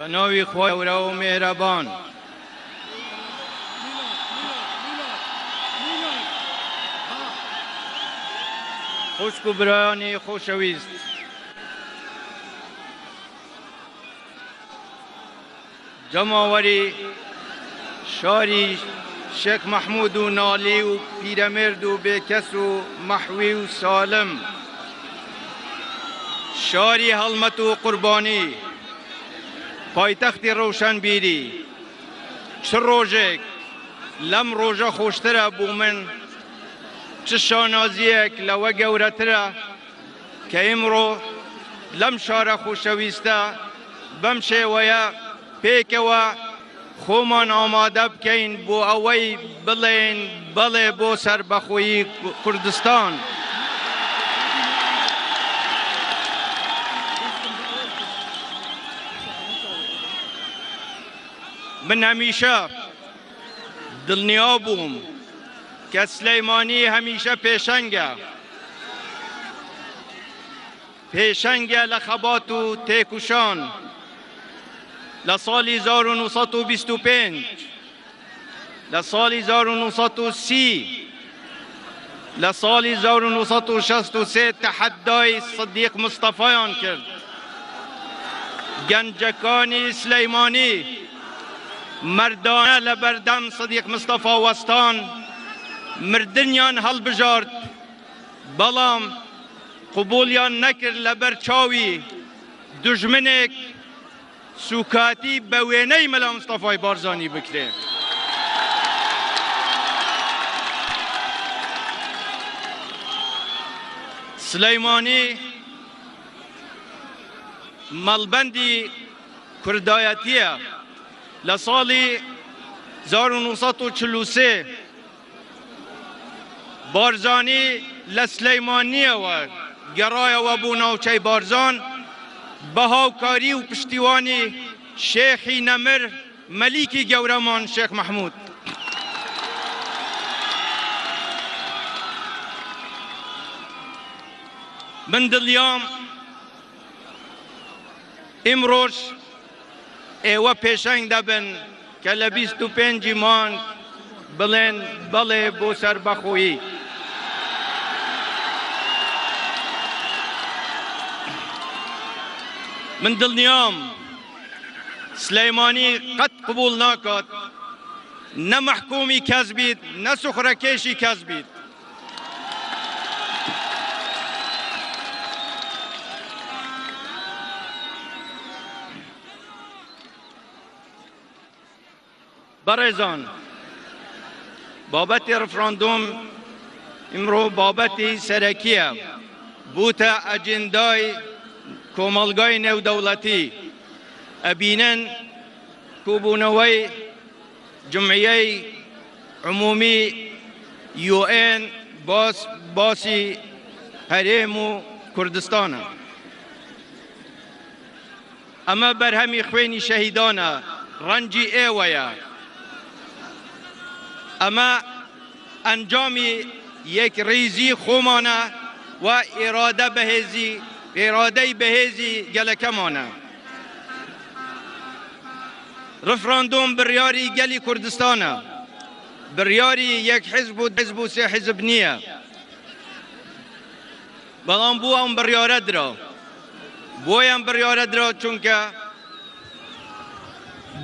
بە ناوی خوای گەورە و میهرەبان. خوشک و برایانی خۆشەویست، جەماوەری شاری شێخ مەحمود و نالی و پیرەمێرد و بێکەس و مەحوی و سالم، شاری هەڵمەت و قوربانی، پایتەختی ڕۆشنبیری، چ ڕۆژێک لەم ڕۆژە خۆشترە بۆ من، چ شانازییەک لەوە گەورەترە کە ئیمڕۆ لەم شارە خۆشەویستە بەم شێوەیە پێکەوە خۆمان ئامادە بکەین بۆ ئەوەی بڵێین بەڵێ بۆ سەربەخۆیی کوردستان. من هەمیشە دڵنیا بووم کە سلەیمانی هەمیشە پێشەنگە، پێشەنگە لە خەبات و تێکوشان. لە ساڵی 1925، لە ساڵی 1930، لە ساڵی 1963 تەحەدای سدیق مستەفایان کرد. گەنجەکانی سلەیمانی مەردانە لە بەردەم سدیق مستەفا وەستان، مردنیان هەڵبژارد، بەڵام قبوڵیان نەکرد لەبەر چاوی دوژمنێک سوکاتی بە وێنەی مەلا مستەفای بارزانی بکرێ. سلەیمانی مەڵبەندی کوردایەتیە لە ساڵی 1943 بارزانی لە سلەیمانیەوە گەڕایەوە بۆ ناوچەی بارزان بە هاوکاری و پشتیوانی شێخی نەمر مەلیکی گەورەمان شێخ مەحمود. من دڵنیام ئیمڕۆش ئێوە پێشەنگ دەبن کە لە 25 ی مانگ بڵێن بەڵێ بۆ سەربەخۆیی. من دڵنیام سلەیمانی قەت قبوڵ ناکات نە مەحکومی کەس بیت نە سوخرەکێشی کەس بیت. بەڕێزان، بابەتی ڕفراندۆم ئیمڕۆ بابەتی سەرەکیە، بووتە ئەجندای کۆمەڵگای نێودەوڵەتی. ئەبینن کۆبوونەوەی جمعیەی عمومی یوئێن باس باسی هەرێم و کوردستانە. ئەمە بەرهەمی خوێنی شەهیدانە، ڕەنجی ئێوەیە. ئەمە ئەنجامی یەکڕیزی خۆمانە و ئیرادە بەهێزی ئیرادەی بەهێزی گەلەکەمانە. ڕفراندۆم بڕیاری گەلی کوردستانە، بڕیاری یەک حزب و حزب و سێ حزب نییە. بەڵام بۆ ئەم بڕیارە درا؟ بۆیان بڕیارە درا چونکە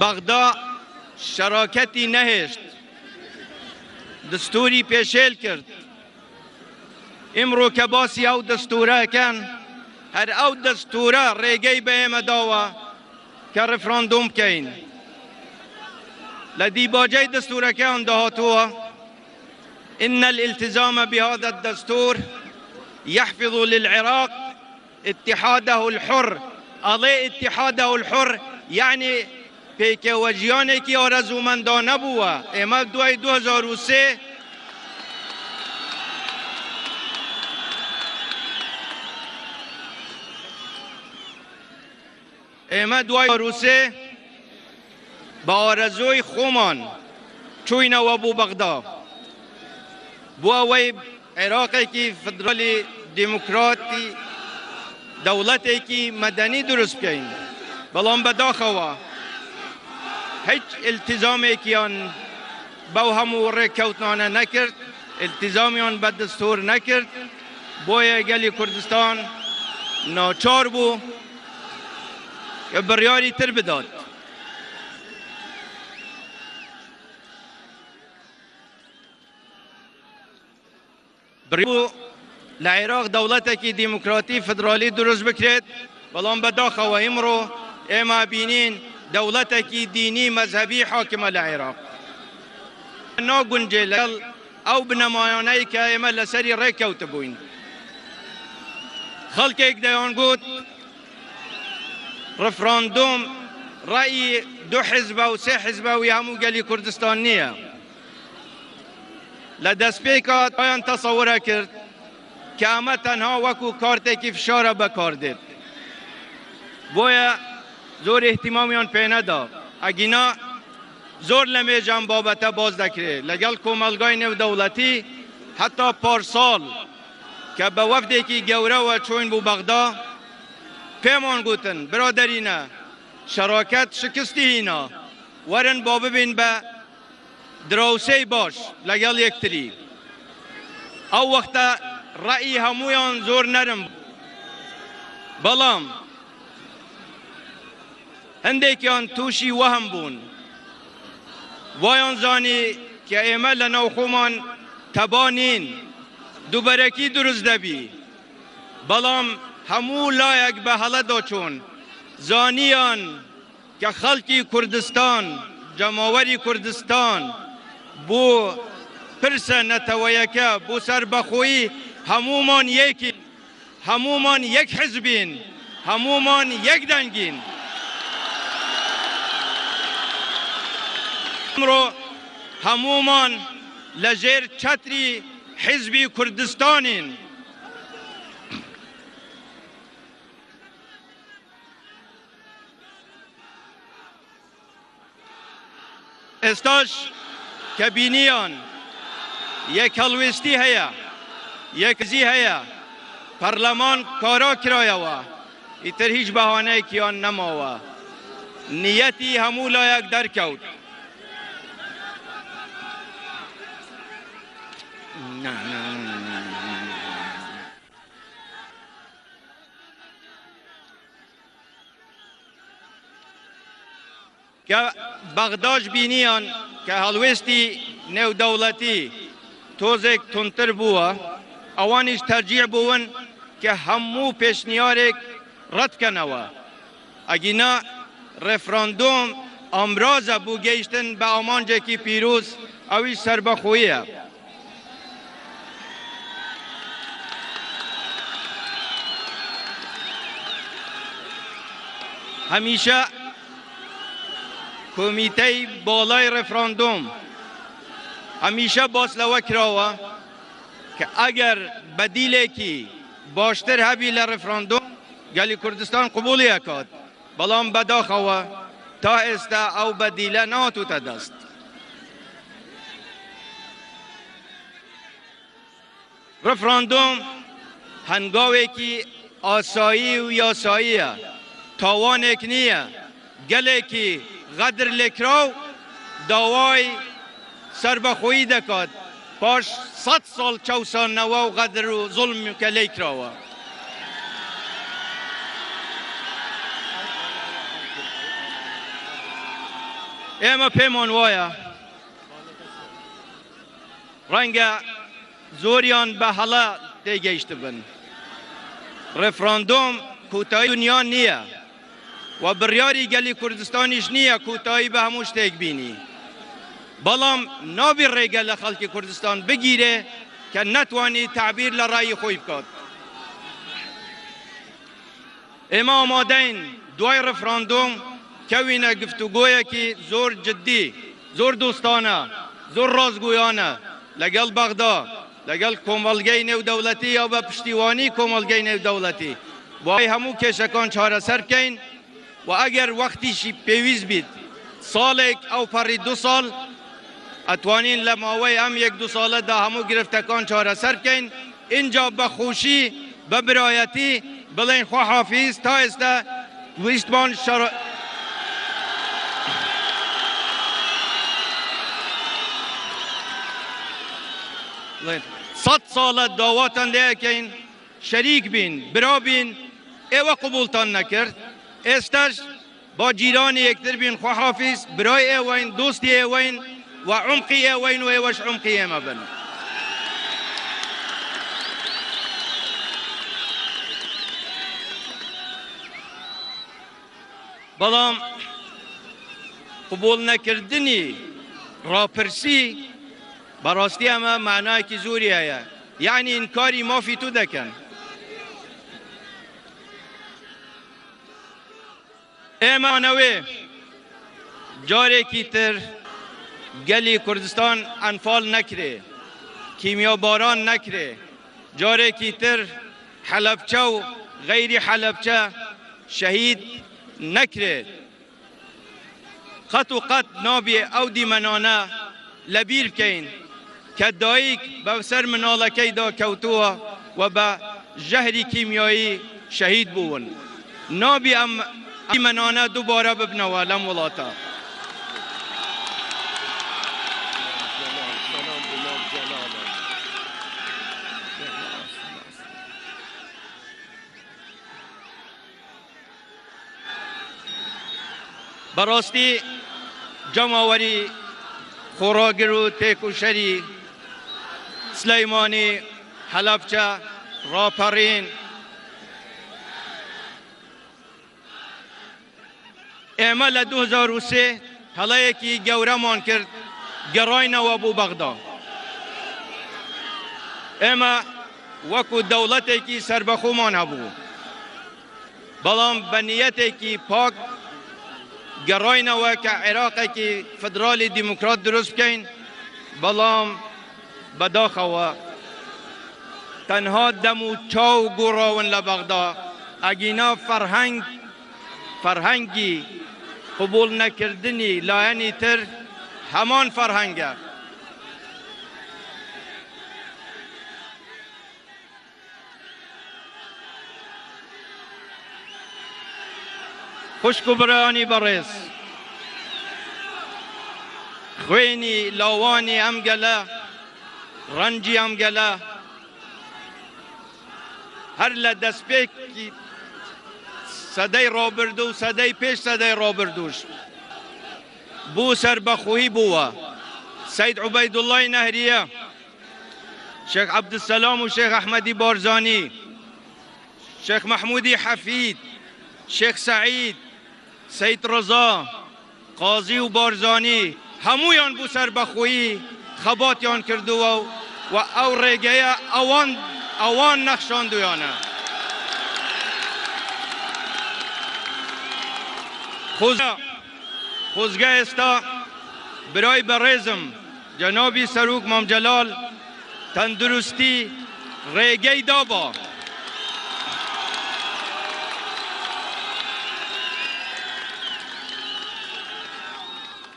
بەغدا شەراکەتی نەهێشت، دستوری پێشێل کرد. ئیمڕۆ کە باسی ئەو دەستورەکەن، هەر ئەو دەستورە ڕێگەی بە ئێمە داوە کە ڕفراندۆم بکەین. لە دیباجەی دەستورەکەیان داهاتووە إن الالتزام بهذا الدستور يحفظ للعراق اتحاده الحر. ئەڵێ اتحاده الحر یعنی پێکەوە ژیانێکی ئارەزوومەندانە بووە. ئێمە دوای 2003 ئێمە دوای 2003 بە ئارەزووی خۆمان چووینەوە بۆ بەغدا بۆ ئەوەی عێراقێکی فیدرالی دیموکراتی دەوڵەتێکی مەدەنی دروست بکەین، بەڵام بەداخەوە هیچ ئیلتیزامێکیان بەو هەموو ڕێککەوتنانە نەکرد، ئیلتیزامیان بە دەستوور نەکرد، بۆیە گەلی کوردستان ناچار بوو کە بڕیاری تر بدات. بڕیار بوو لە عێراق دەوڵەتێکی دیموکراتی فیدرالی دروست بکرێت، بەڵام بەداخەوە ئیمڕۆ ئێمە بینین دەوڵەتێکی دینی مەزهەبی حاکمە لە عێراق. ناگونجێ لەگەڵ ئەو بنەمایانەی کە ئێمە لەسەری ڕێککەوتبووین. خەڵکێک دەیانگوت ڕفراندۆم ڕەئی دوو حیزبە و سێ حیزبە و هەموو گەلی کوردستان نییە. لە دەستپێکا وایان تەسەورە کرد کە ئەمە تەنها وەکو کارتێکی فشارە بەکاردێت، بۆیە زۆر ئیهتیمامیان پێنەدا، ئەگینا زۆر لە مێژ ئەم بابەتە باس دەکرێت لەگەڵ کۆمەڵگای نێودەوڵەتی، هەتا پارساڵ کە بە وەفدێکی گەورەوە چووین بۆ بەغدا پێمان گوتن برادەرینە شەراکەت شکستی هینا، وەرن با ببین بە دراوسێی باش لەگەڵ یەکتری. ئەو وەختە ڕەئی هەموویان زۆر نەرم بوو، بەڵام هەندێکیان تووشی وەهم بوون، وایان زانی کە ئێمە لە ناوخۆمان تەبا نین، دووبەرەکی دروست دەبی، بەڵام هەموو لایەک بە هەڵەدا چوون، زانیان کە خەڵکی کوردستان، جەماوەری کوردستان بۆ پرسە نەتەوەیەکە، بۆ سەربەخۆیی هەموومان یەکین، هەموومان یەک حزبین، هەموومان یەک دەنگین. ئەمڕۆ هەموومان لەژێر چەتری حزبی کوردستانین. ئێستاش کە بینیان یەک هەڵوێستی هەیە، یەکڕیزی هەیە، پەرلەمان کارا کرایەوە، ئیتر هیچ بەهانەیەکیان نەماوە. نیەتی هەموو لایەک دەرکەوت. کە بەغداش بینیان کە هەڵوێستی نێودەوڵەتی تۆزێک توندتر بووە، ئەوانیش تەرجیح بوون کە هەموو پێشنیارێک ڕەتکەنەوە، ئەگینا ڕێفراندۆم ئامرازە بۆ گەیشتن بە ئامانجێکی پیرۆز ئەویش سەربەخۆییە. هەمیشە کۆمیتەی باڵای ڕێفراندۆم هەمیشە باس لەوە کراوە کە ئەگەر بەدیلێکی باشتر هەبی لە ڕێفراندۆم گەلی کوردستان قبوڵی ئەکات، بەڵام بەداخەوە تا ئێستا ئەو بەدیلە نەهاتووتە دەست. ڕفراندۆم هەنگاوێکی ئاسایی و یاساییە، تاوانێک نییە، گەلێکی غەدر لێکراو داوای سەربەخۆیی دەکات پاش سەد ساڵ چەوسانەوە و غەدر و زوڵم کە لێی کراوە. ئێمە پێمان وایە ڕەنگە زۆریان بە هەڵە تێگەیشتبن، ڕێفراندۆم کۆتایی دونیا نییە و بڕیاری گەلی کوردستانیش نییە کۆتایی بە هەموو شتێک بینی، بەڵام نابی ڕێگە لە خەڵکی کوردستان بگیرێ کە نەتوانی تەعبیر لە ڕای خۆی بکات. ئێمە ئامادەین دوای ڕفراندۆم کەوینە گفتوگۆیەکی زۆر جدی، زۆر دۆستانە، زۆر ڕاستگۆیانە لەگەڵ بەغدا، لەگەڵ کۆمەڵگەی نێودەوڵەتی یا بە پشتیوانی کۆمەڵگەی نێودەوڵەتی بۆ ئەوەی هەموو کێشەکان چارەسەر بکەین و ئەگەر وەختیشی پێویست بیت ساڵێک ئەوپەڕی دوو ساڵ ئەتوانین لە ماوەی ئەم یەک دوو ساڵەدا هەموو گرفتەکان چارەسەر بکەین ئینجا بە خۆشی بە برایەتی بڵێین خواحافیز تا ئێستا ویستمان شەڕ. سەت ساڵە داواتان لێ ئەکەین شەریک بین، برا بین، ئێوە قبوڵتان نەکرد، ئێستاش با جیرانی یەکتر بین، خواحافیز، برای ئێوەین، دۆستی ئێوەین و عومقی ئێوەین و ئێوەش عومقی ئێمە بن. بەڵام قبوڵ نەکردنی ڕاپرسی بەڕاستی ئەمە مانایەکی زۆری هەیە، یەعنی ئینکاری مافی تو دەکەن. ئێمە ئەنەوێ جارێکی تر گەلی کوردستان ئەنفال نەکرێ، کیمیاباران نەکرێ، جارێکی تر حەلەبچە و غەیری حەلەبچە شەهید نەکرێت. قەت و قەت نابێ ئەو دیمەنانە لەبیر بکەین کە دایک بە سەر مناڵەکەیدا کەوتووە و بە ژەهری کیمیایی شەهید بوون. نابێ ئەم دیمەنانە دووبارە ببنەوە لەم وڵاتە. بەڕاستی جەماوەری خۆڕاگر و تێکۆشەری سلەیمانی، هەلەبجە، ڕاپەڕین، ئێمە لە 2003 هەڵەیەکی گەورەمان کرد، گەڕاینەوە بۆ بەغدا. ئێمە وەکو دەوڵەتێکی سەربەخۆمان هەبوو، بەڵام بە نیەتێکی پاک گەڕاینەوە کە عێراقێکی فیدراڵی دیموکرات دروست بکەین، بەڵام بەداخەوە تەنها دەم و چاو گۆڕاون لە بەغدا، ئەگینا فەرهەنگ فەرهەنگی قبوڵ نەکردنی لایەنی تر هەمان فەرهەنگە. خوشک و برایانی بەڕێز، خوێنی لاوانی ئەم گەلە، ڕەنجی ئەم گەلە هەر لە دەستپێکی سەدەی ڕابردوو و سەدەی پێش سەدەی ڕابردووش بۆ سەربەخۆیی بووە. سەید عوبەیدوڵڵای نەهریە، شێخ عەبدولسەلام و شێخ ئەحمەدی بارزانی، شێخ مەحمودی حەفید، شێخ سەعید، سەید ڕەزا، قازی و بارزانی هەموویان بۆ سەربەخۆیی خەباتیان کردووە و ئەو ڕێگەیە ئەوان ئەوان نەخشاندوویانە. خۆزگە ئێستا برای بەڕێزم جەنابی سەرۆک مام جەلال تەندروستی ڕێگەی دابا.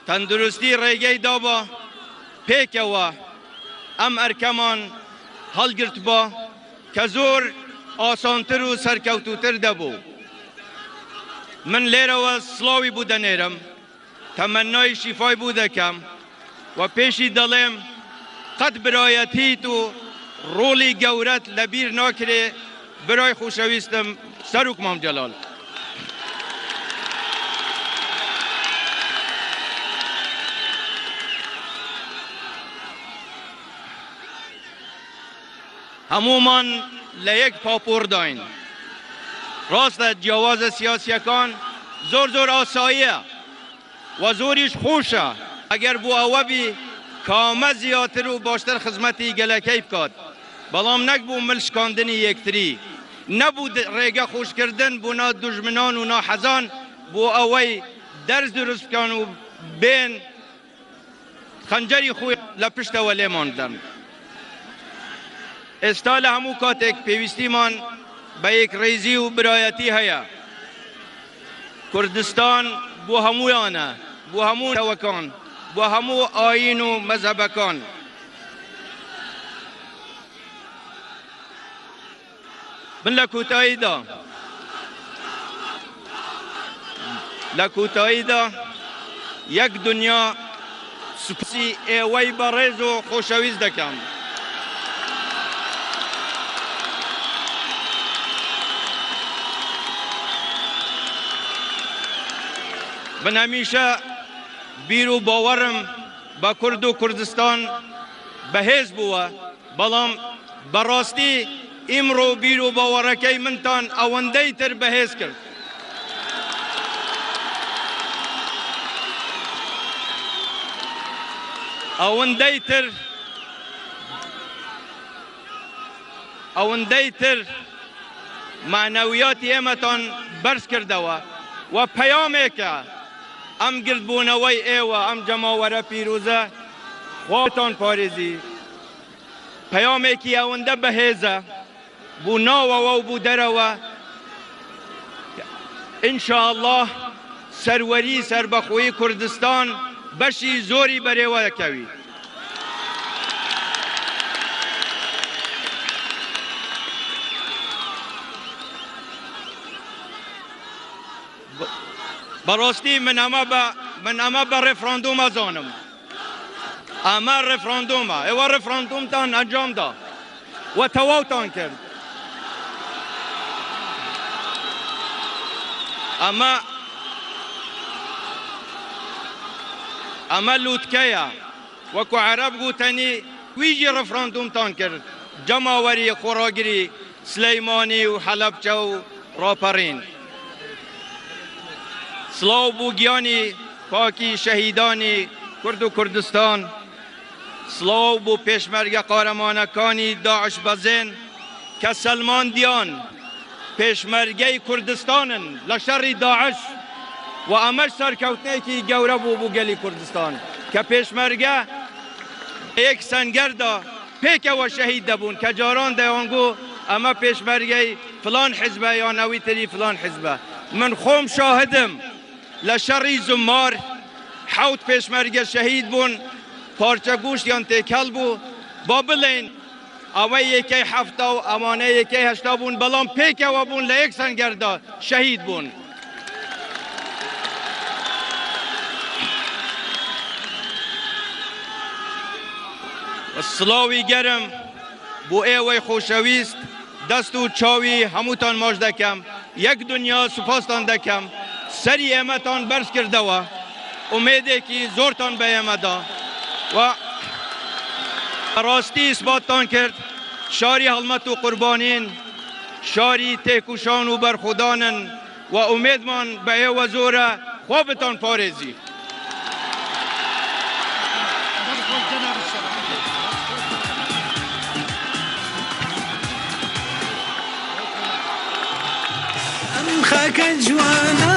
تەندروستی ڕێگەی دابا پێکەوە ئەم ئەرکەمان هەڵگرتبا کە زۆر ئاسانتر و سەرکەوتووتر دەبوو. من لێرەوە سڵاوی بۆ دەنێرم. تەمەنای شیفای بۆ دەکەم و پێشی دەڵێم قەت برایەتیت و ڕۆڵی گەورەت لەبیر ناکرێ برای خۆشەویستم سەرۆک مام جەلال. هەموومان لە یەک پاپۆڕداین. ڕاستە جیاوازە سیاسییەکان زۆر زۆر ئاساییە و زۆریش خۆشە ئەگەر بۆ ئەوە بی کامە زیاتر و باشتر خزمەتی گەلەکەی بکات، بەڵام نەک بۆ مل شکاندنی یەکتری، نەبوو ڕێگە خۆشکردن بۆ نا دوژمنان و ناحەزان بۆ ئەوەی دەرس دروست بکەن و بێن خەنجەری خۆی لە پشتەوە لێمان بدەن. ئێستا لە هەموو کاتێک پێویستیمان بە یەکڕیزی و برایەتی هەیە. کوردستان بۆ هەموویانە، بۆ هەموو نەتەوەکان، بۆ هەموو ئایین و مەزهەبەکان. من لە کۆتاییدا لە کۆتاییدا یەک دنیا سوپاسی ئێوەی بەڕێز و خۆشەویست دەکەم. من هەمیشە بیر و باوەڕم بە کورد و کوردستان بەهێز بووە، بەڵام بەڕاستی ئیمڕۆ بیر و باوەڕەکەی منتان ئەوەندەی تر بەهێز کرد. ئەوەندەی تر ئەوەندەی تر مەعنەویاتی ئێمەتان بەرز کردەوە و پەیامێکە ئەم گردبوونەوەی ئێوە، ئەم جەماوەرە پیرۆزە، خواتان پارێزی، پەیامێکی ئەوەندە بەهێزە بۆ ناوەوە و بۆ دەرەوە، ان شاء اللە سەروەری سەربەخۆیی کوردستان بەشی زۆری بەرێوە دەکەوی. بەڕاستی من ئەمە بە من ئەمە بە ڕێفراندۆم ئەزانم. ئەمە ڕێفراندۆمە، ئێوە ڕێفراندۆمتان ئەنجامدا و تەواوتان کرد. ئەمە ئەمە لوتکەیە، وەکو عەرەب گوتەنی ویژی ڕێفراندۆمتان کرد، جەماوەری خۆڕاگری سلەیمانی و هەلەبجە و ڕاپەڕین. سڵاو بۆ گیانی پاکی شەهیدانی کورد و کوردستان، سڵاو بۆ پێشمەرگە قارەمانەکانی داعش بەزێن کە سەلماندیان پێشمەرگەی کوردستانن لە شەڕی داعش و ئەمەش سەرکەوتنێکی گەورە بوو بۆ گەلی کوردستان کە پێشمەرگە لە یەک سەنگەردا پێکەوە شەهید دەبوون کە جاران دەیانگۆ ئەمە پێشمەرگەی فلان حزبە یان ئەوی تری فلان حزبە من خۆم شاهدم لە شەڕی زومار حەوت پێشمەرگە شەهید بوون پارچە گوشتیان تێکەڵ بوو با بڵێین ئەوە یەکەی 70 و ئەوانە یەکەی 80 بوون بەڵام پێکەوە بوون لە یەک سەنگەردا شەهید بوون. سڵاوی گەرم بۆ ئێوەی خۆشەویست دەست و چاوی هەمووتان ماچ دەکەم یەک دنیا سوپاستان دەکەم سەری ئێمەتان بەرز کردەوە ئومێدێکی زۆرتان بە ئێمەدا و ڕاستی ئیسباتتان کرد شاری هەڵمەت و قوربانین شاری تێکوشان و بەرخۆدانن و ئومێدمان بە ئێوە زۆرە خوا بتان پارێزی. ئەم خاکە جوانە.